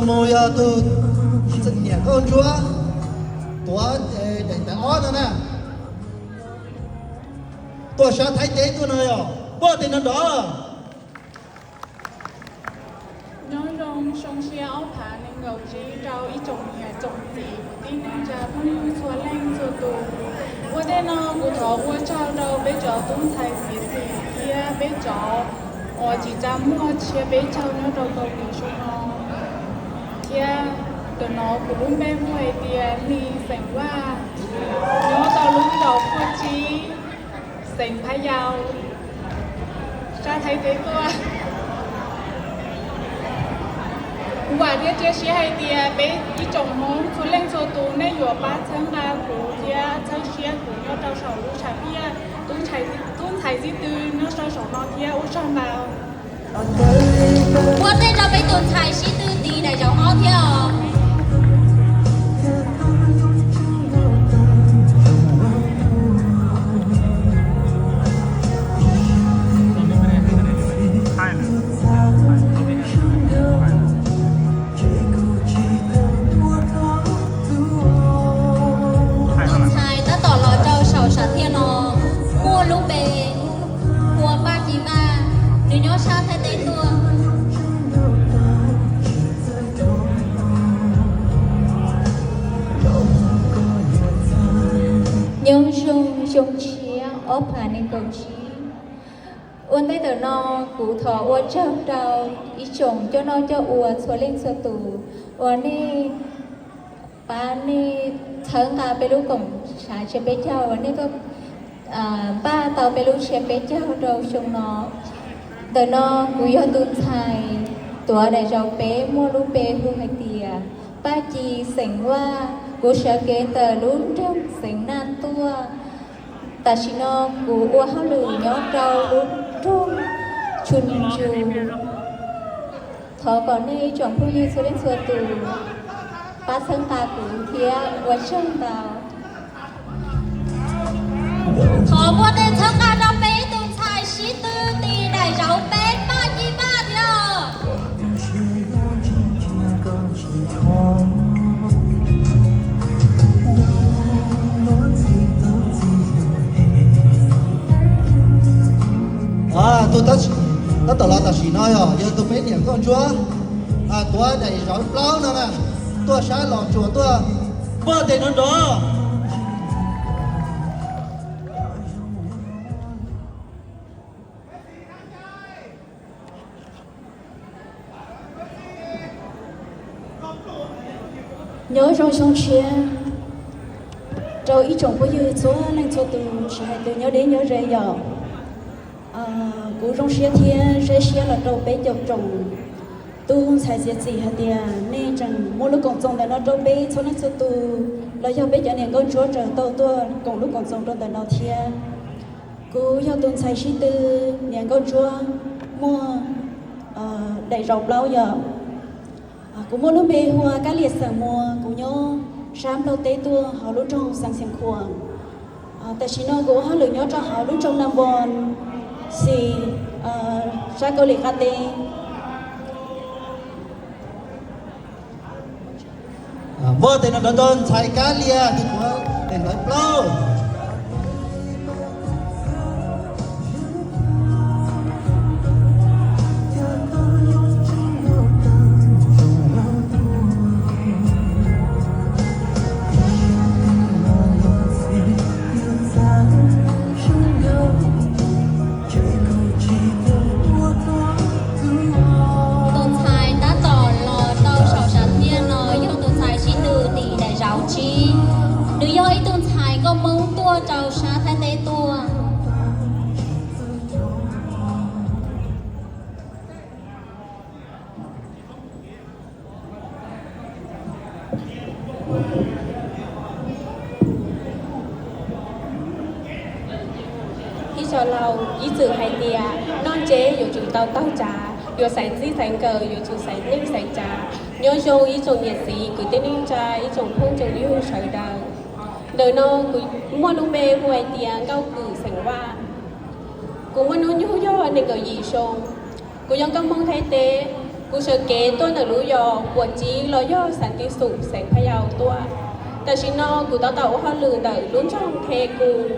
Mus yog tus niam Nkauj Ntsuab tuav daim ntawv ob no na, tuaj sab Thaib teb tuaj no yog puag tej no nrov. Nyob zoo, zoo siab ob phav nees nkaum tsib rau ib tsoom niam tsoom txiv kwv tij neej tsa phooj ywg txhua leej txhua tus. Ua ntej no kuv thov ua tsaug rau peb cov tub ntxhais txiv xwm thiab peb cov uas tsis tau muaj tsiab peb caug nyob rau hauv lub xyoo no, thiab ntawm no kuv lub npe hu hais tias Hli xeem Vaj, nyob rau lub zos Phuaj Tsib, xeem Phab Yau, sab Thaib teb tuaj. Kuv vam thiab cia siab hais tias peb ib tsoom Hmoob txhua leej txhua tus nej yuav pab txhawb nqa kuv thiab txhawb siab kuv nyob rau saum lub tshav tiaj. Tub ntxhais xib tw nyob rau saum no thiab ua tsaug ntau. Ua ntej rau peb tus ntxhais xib tw tis daim zaum ob thiab os. Tus ntxhais tab tom los rau saum sam thiaj no muaj lub npe hu ua Paj Ci Vaj, nws nyob sab Thaib teb tuaj. Nyob zoo, xyoo tshiab ob phav nees nkaum tsib. Ua ntej ntawm no kuv thov ua tsaug rau ib tsoom coj noj coj ua txhua leej txhua tus uas nej pab nej txhawb nqa peb lub koom tshav tsiab peb caug uas nej tuaj npaj tau peb lub tsiab peb caug rau xyoo no. Ntawm no kuv yog tus ntxhais tuav daim zaum peb muaj lub npe hu hais tias Paj Ci xeem Vaj. Kuv sawv kev ntawm lub nroog Xeev Naj tuaj. Tam sim no kuv ua hauj lwm nyob rau lub nroog Tsu Nus Tsu. Thov kom nej ib tsoom phooj ywg txhua leej txhua tus pab txhawb nqa kuv thiab ua tsaug ntau. Thov muaj tej txhawb nqa rau peb tus ntxhais xib tw tis daim zaum peb Paj Ci Vaj thiab. Tus tab tom los tam sim no yog, yog tus peb niam Nkauj Ntsuab tuav daim zaum plaub no na, tuaj sab Los Tsuas tuaj, puag tej no nrov. Nyob zoo xyoo tshiab rau ib tsoom phooj ywg txhua leej txhua tus, tsis hais tus nyob deb nyob ze yom. Kuv zoo siab thiab zeb siab los rau peb cov tsoom tub ntxhais txiav txim hais tias nej tseem muab lub koom txoos ntawm no rau peb txhua leej txhua tus, los yog peb cov niam Nkauj Ntsuab tseem tau tuaj koom lub koom txoos rau ntawm no thiab. Kuv yog tus ntxhais xib tw niam Nkauj Ntsuab muaj daim zaum plaub yom. Kuv muaj lub npe hu ua Kab Lias xeem Muas, kuv nyob sab Nplog teb tuaj hauv lub nroog Xeev Xeev Khuam. Tam sim no kuv ua hauj lwm nyob rau hauv lub nroog Nam Npos, xis sab Kaus Lim qab teb. Muab tej no rau ntxhais Kab Lias tus tuav daim zaum plaub. Tus ntxhais tab tom los rau saum sam thiaj no yog tus ntxhais xib tw tis daim zaum tsib. Nws yog ib tug ntxhais nkauj Hmoob tuaj rau sab Thaib teb tuaj. Ib txoj laus ib txwm hais tias noj ntses yuav tsum tau taug tsav, yuav xaiv txij xaiv nkawm yuav tsum xaiv neej xaiv tsav. Nyob zoo ib tsoom niam txiv kwv tij neej tsa ib tsoom phooj tsoom ywg sawv daws. Ntawm no kuv muaj lub npe hu hais tias Nkauj Kwm xeem Vaj. Kuv muaj hnub nyoog yog nees nkaum yim xyoo. Kuv yog nkauj Hmoob Thaib teb. Kuv sawv kev tuaj ntawm lub yos Puam Txiv los yog Xav Tiv Xum xeev Phaj Yau tuaj. Tam sim no kuv tab tom ua hauj lwm ntawm lub nroog Thev Kus.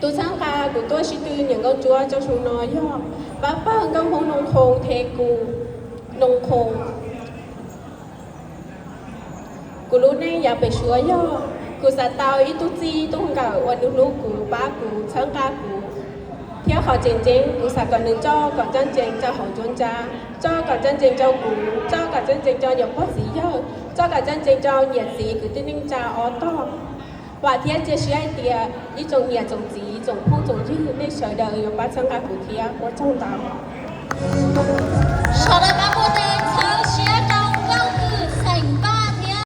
Tus txhawb nqa kuv tuaj sib tw niam nkauj ntsuab rau xyoo no yog Pab Pawg Nkauj Hmoob Noo Qhoo Thev Kus, Noo Qhoo. Kuv lub neej yav pem Suav yog, kuv xav tau ib tug txij ib tug nkawm uas nws hlub kuv, pab kuv, txhawb nqa kuv, thiab qhov tseem ceeb kuv xav kom nws coj kom ncaj ncees rau hauv nruab nrab, coj kom ncaj ncees rau kuv, coj kom ncaj ncees rau niam pog txiv yawg, coj kom ncaj ncees rau niam txiv kwv tij neej tsa ob tog. Vam thiab cia siab hais tias ib tsoom niam tsoom txiv tsoom phooj tsoom ywg nej sawv daws yuav pab txhawb nqa kuv thiab. Ua tsaug ntau.